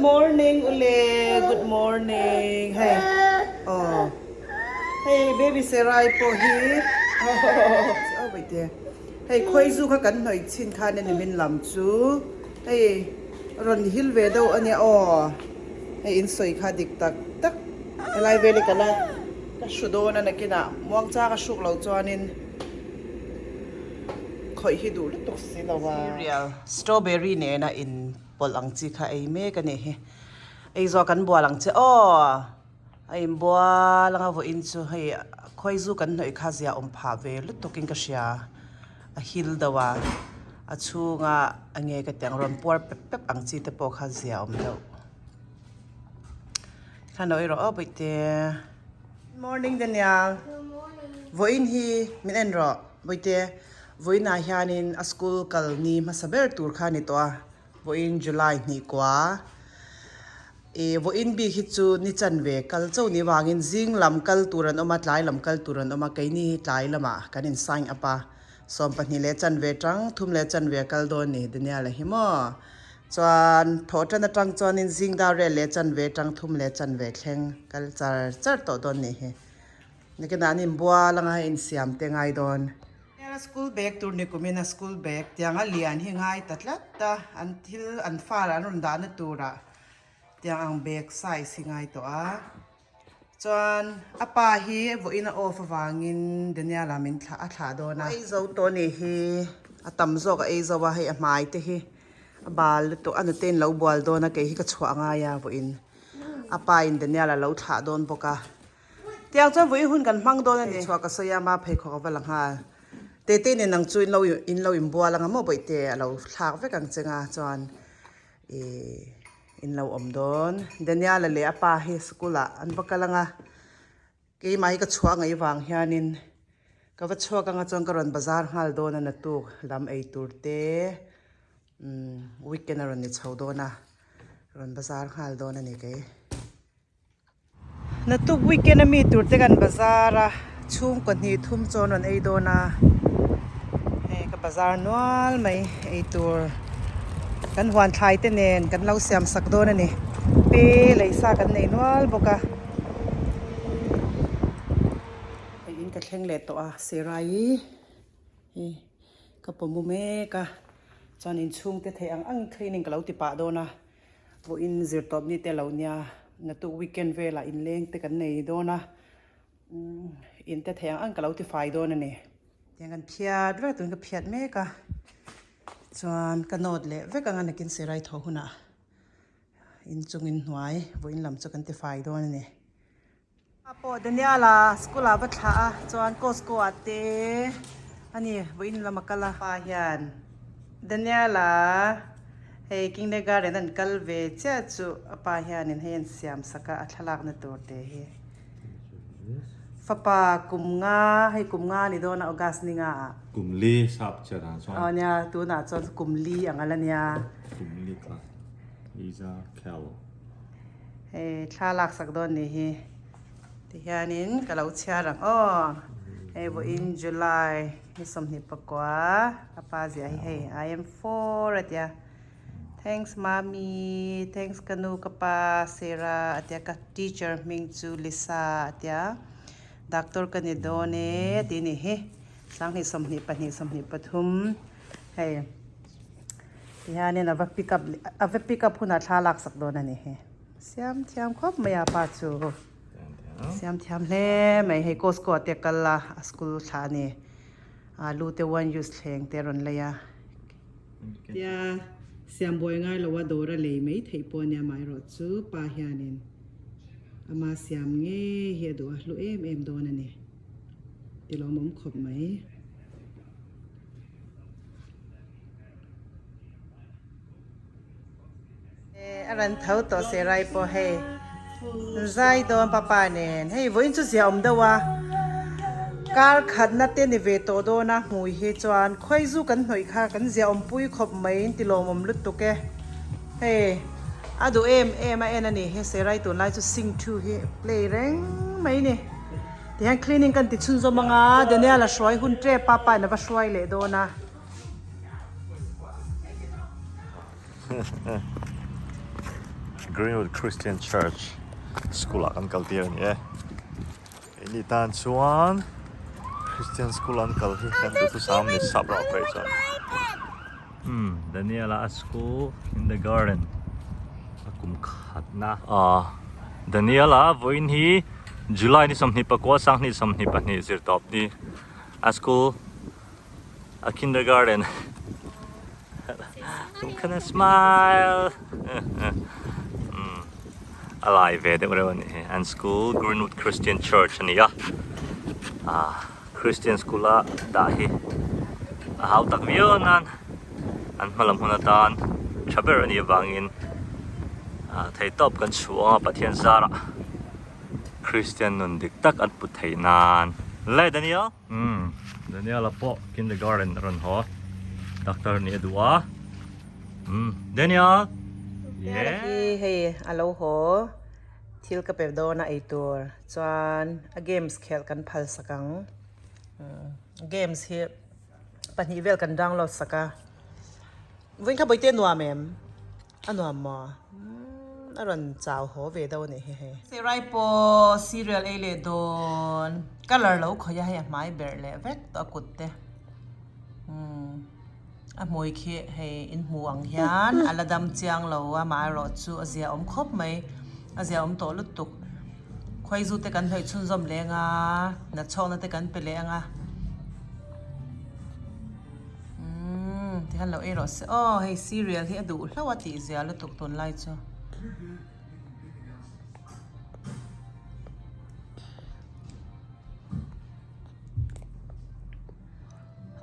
morning ule good morning hei aw hei baby serai pawh hi aw baite hei khawizu kha kan hnawih chhin khan a ni min lam chu hei rawn hil ve deuh a nia aw hei in sawi kha dik tak tak helai vel hi ka la ka hru dawn a nakinah muangchang a hruk loh chuanin khawih hi duh lutuk si lo a. Cereal strawberry nena in pawlh ang chi kha ei mek a nih hi. Ei zawh kan bual ang che aw a inbual anga vawiin chu hei khawizu kan hnawih kha zia awm phah ve lutuk in ka hria a hil deuh a a chhunga a nge ka ti ang rawn puar pep pep ang chi te pawh kha zia awm deuh. Khan lo ei rawh aw bawihte. Good morning Daniel. Vawiin hi min en rawh bawihte. Vawiinah hianin a school kal ni hmasa ber tur kha a ni tawh a, vawiin July hnih kua. Ih vawiin bik hi chu ni chanve kal chauh ni vangin zing lam kal tur an awm a, tlai lam kal tur an awm a, keini hi tlai lamah kan in sign up a, 12 leh chanve tang thum leh chanve a kal dawn ni Daniel-a hi maw. Chuan thawh tan atang chuanin zing dar rel leh chanve tang thum leh chanve thleng kal char char tawh dawn ni hi. Nikinah an inbual anga hei insiam te ngai dawn. Hela school bag tur ni kumin a school bag tiang a lian hi ngai ta tlat a, an thil an file an rawn dahna turah tiang ang bag size hi ngai tawh a. Chuan a pa hi vawiin a off avangin Daniel-a min thlah a thlah dawn a. Ei zo tawh a nih hi a tam zawk a ei zo a hei a hmai te hi a bal lutuk a nute in lo bual dawn a kei hi ka chhuah ngai a vawiin a pa in Daniel-a lo thlah dawn bawk a. Tiang chuan vawiin hun kan hmang dawn a ni. Chhuah ka sawi a, ma pheikhawk a va la nghal. Tete nen ang chu in lo in lo inbual anga maw bawihte a lo thlak vek ang che nga chuan ih in lo awm dawn. Daniel-a leh a pa hi school ah an va kal anga keimah hi ka chhuah ngaih vang hianin ka va chhuak anga chuan ka rawn bazar nghal dawn a naktuk lam ei tur te umm weekend a rawn ni chho dawn a rawn bazar nghal dawn a ni kei. Naktuk weekend a mi tur te kan bazar a chhungkaw hnih thum chuan rawn ei dawn a hei ka bazar nual mai ei tur kan huan thlai te nen kan lo siam sak dawn a ni pe lei sa kan nei nual bawk a hei in ka thleng leh tawh a sirai hi ka pawmu mek a chuan inchhungte theih ang ang cleaning ka lo ti pah dawn a. Vawiin zirtawp ni te lo nia, naktuk weekend velah inleng te kan nei dawn a, in te thei ang ang ka lo ti fai dawn a ni. Tiang kan phiat vek tun ka phiat mek a, chuan ka note leh vek anga nakin sirai thaw hunah inchungin hnuai vawiin lam chu kan ti fai dawn a ni. A pawh Daniel-a school ah va thlah a chuan Costco ah te a ni vawiin lam a kal a. Pa hian Daniel-a hei kindergarten an kal ve chiah chu a pa hianin hei an siam sak a a thlalakna tur te hi fapa kum nga hei kum nga a ni dawn a August ni nga ah. Kum li sap chiah ah chuan. Aw nia tunah chuan kum li ang a la nia. Kum li kha Liza Khel. Hei thla laksak dawn nih hi tihianin ka lo chhiar ang aw hei vawiin July ni 24 a pa ziah hi hei I am 4 a tia thanks mummy thanks ka nu ka pa Sarah a tia ka teacher hming chu Lisa a tia doctor ka ni dawn e tih a nih hi 2022 23 hei. Tihianin a va pick up leh a va pick up hunah thla laksak dawn a ni hi. Siam thiam khawp mai a pa chu. Siam thiam hle mai hei Costco ah te a kal a a school thla a ni. Alu te one use thleng te a rawn lei a. Tia siam buai ngai lo a dawr a lei mai theih pawh a nia amaherawh chu pa hianin ama siam ngei hi a duh a hlu em em dawn a ni. Tilawmawm khawp mai. A rawn tho tawh Serai pawh hei zai dawn papa nen hei vawiin chu zia awm deuh a kar khatna te ni ve tawh dawn a hmui hi chuan khawi zu kan hnawih kha kan zia awm pui khawp mai in ti lawmawm lutuk e hei a duh em em a en a ni he Serai tunlai chu sing thu hi play reng mai ni. Tihian cleaning kan ti chhunzawm ang a, Daniel a hruai hun tep a, pa in a va hruai leh dawn a. Greenwood Christian Church School ah kan kal tir a ni e. Keini tan chuan Christian School an kal hi kan duhthusam ni sap rauh phei chuan. Umm Daniel-a a school kindergarten a kum khatna. Aw Daniel-a vawiin hi July ni 24 2022 zirtawp ni a school a kindergarten kum khan a smile a lai ve deuh reuh a nih hi an school Greenwood Christian Church a ni a ah Christian school a dah hi a hau tak viau a nan an hma lam hun atan tha ber a nih avangin ah theihtawp kan chhuah a Pathian zarah Christian nun dik tak an put theih nan le Daniel. Umm Daniel-a pawh kindergarten a rawn haw doctor nih a duh a umm Daniel Daniel hi hei a lo haw thil ka pe dawn a eitur chuan a games khelh kan phal sak ang games hi pahnih vel kan download sak a vawiin kha bawihte nuam em. A nuam maw? Umm a rawn chau haw ve deuh a nih hi hei. Serai pawh cereal ei leh dawn. Colour lo khawih a hei a hmai berh leh vek tawh a kut te. Umm a hmui khi hei in hmu ang hian a la dam chiang lo a amaherawh chu a zia awm khawp mai. A zia awm tawh lutuk. Khuaizu te kan hnawih chhunzawm leh anga natchhawkna te kan pe leh anga. Umm tikhan lo ei rawh se aw hei cereal hi a duh hlauh a tih zia lutuk tunlai chu.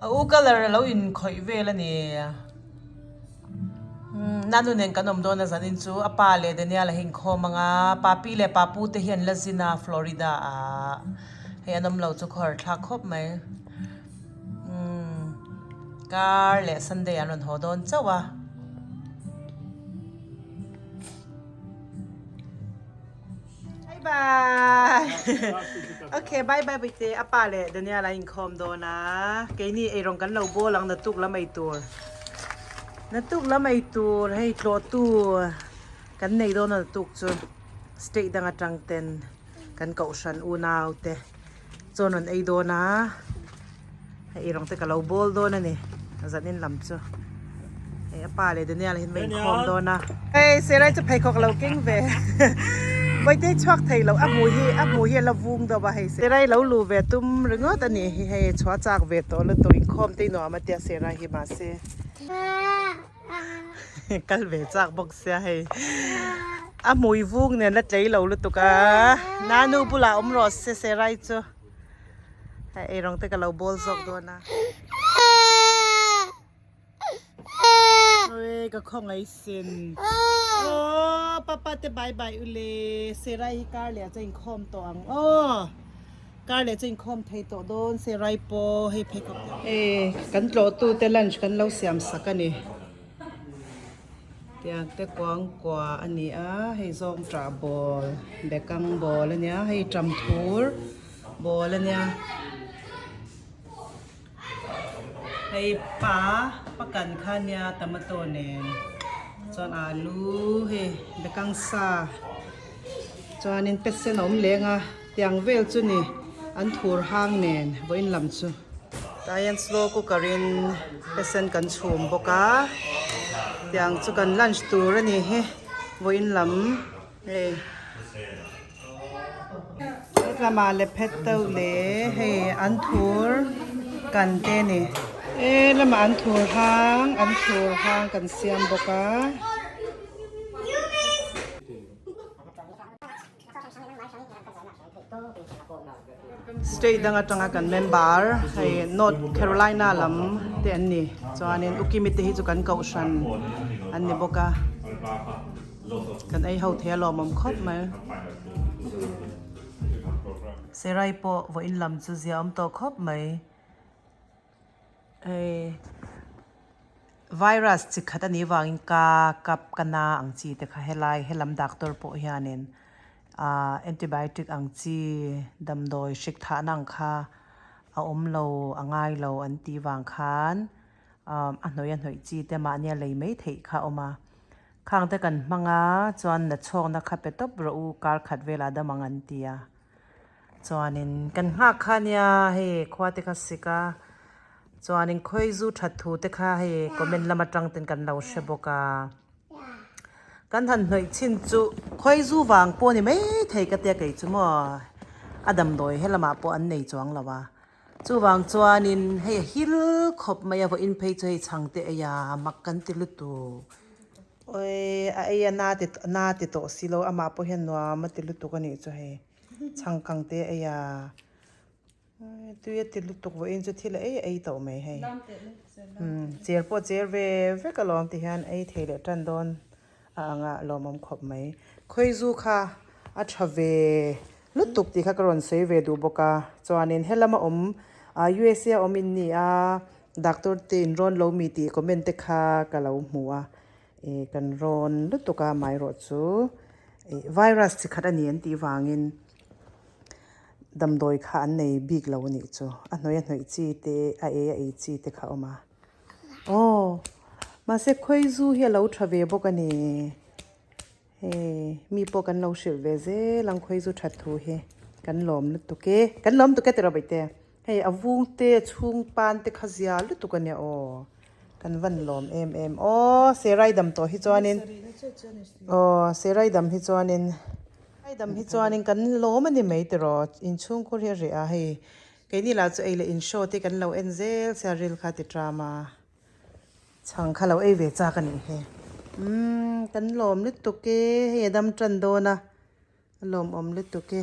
A u colour a lo inkhawih vel a ni. Umm nanu nen kan awm dawn a zanin chu a pa leh Daniel a hi inkhawm ang a papi leh papu te hi an la zin a Florida ah hei an awm lo chu khawhar thlak khawp mai. Umm kar leh Sunday an rawn haw dawn chauh a. Bye bye. Okay bye bye Puite a pa leh Daniel a inkhawm dawn a. Keini eirawng kan lo bawl ang naktuk lam ei tur. Naktuk lam ei tur hei tlawhtu kan nei dawn a naktuk chu state dang atang ten kan kohhran unau te. Chaw rawn ei dawn a hei ei rawng te ka lo bawl dawn a ni zanin lam chu hei a pa leh Daniel hian va inkhawm dawn a hei Serai chu pheikhawk a lo keng ve Bawihte chhuak thei lo a hmui hi a hmui hi a la vung deuh a hei Serai lo luh ve tum ringawt a nih hi hei chhuah chak ve tawh lutuk inkhawm te nuam a tia Serai hi mahse Kal ve chak bawk sia hei. A hmui vung nen la tlei lo lutuk a. Nanu bulah awm rawh se Serai chu. Hei eirawng te ka lo bawl zawk dawn a. Oi ka khawngaih sin. Aw papa te bye bye ule. Serai hi kar leh ah chuan inkhawm tawh ang aw. Kar leh chu inkhawm thei tawh dawn se rai pawh hei pheikhawk te Hei kan tlawhtu te lunch kan lo siam sak a ni. Tiang te kuang kua a ni a, hei zawng tah bawl bekang bawl a nia, hei tam thur bawl a nia. Hei pa pakan kha a nia tomato nen chuan alu hei bekang sa chuanin pet sen a awm leng a. Tiang vel chu ni an thur hang nen vawiin lam chu. Tah hian slow cooker in pesen kan chhum bawk a tiang chu kan lunch tur a ni hi vawiin lam hei lamah le phet deuh leh hei an thur kan te a ni he lamah an thur hang an thur hang kan siam bawk a. State dang atanga kan member hei North Carolina lam te an ni chuanin Ukimi te hi chu kan kohhran an ni bawk a kan ei ho thei a lawmawm khawp mai. Serai pawh vawiin lam chu zia awm tawh khawp mai. Hei virus chi khat anih vangin ka kap ka na ang chi te kha helai helam doctor pawh hianin ah antibiotic ang chi damdawi hrik thahna ang kha a awm lo a ngai lo an tih vang khan ah a hnawih a hnawih chi te mahnia lei mai theih kha a awm a. Khang te kan hmang a chuan na chhawkna kha pe tawp rawh u kar khat velah dam ang an ti a chuanin kan nghak kha ania hei khua te kha sik a chuanin khawi zu that thu te kha hei comment lam atang ten kan lo hre bawk a kan han hnawih chhin chu khawi zu vang pawh ni maithei ka tia kei chu maw a damdawi helamah pawh an nei chuang lo a. Chuvang chuanin hei a hil khawp mai a vawiin phei chu hei chhangte ei a mak kan ti lutuk. Awii a ei a na ti na ti tawh si lo amah pawh hian nuam a ti lutuk a nih chu hei chhangkang te ei a tui a ti lutuk vawiin chu thil a ei a ei tawh mai hei umm cher pawh cher ve vek alawm ti hian ei thei leh tan dawn a ang a lawmawm khawp mai. Khawizu kha a tha ve lutuk tih kha ka rawn sawi ve duh bawk a chuanin helama awm ah USA a awm in ni a doctor te in rawn lo mi tih comment te kha ka lo hmu a ih kan rawn lutuk a amaherawh chu ih virus chi khat a ni an tih vangin damdawi kha an nei bik lo a nih chu a hnawih a hnawih chi te a ei a ei chi te kha a awm a. Aw mahse khawi zu hi a lo tha ve bawk a ni hei mi pawh kan lo hrilh ve zel ang khawi zu that thu hi kan lawm lutuk e kan lawm tuk e tiraw baihte hei a vung te a chhung pan te kha zia lutuk a nia aw kan van lawm em em aw serai dam tawh hi chuanin aw serai dam hi chuanin serai dam hi chuanin kan lawm a ni mai tiraw inchhungkhur hi a reh a hei. Keini lah chu ei leh in show te kan lo en zel sia ril kha ti tram a, chhang kha lo ei ve chak a nih hi. Umm kan lawm lutuk e, hei a dam tan dawn a, a lawmawm lutuk e.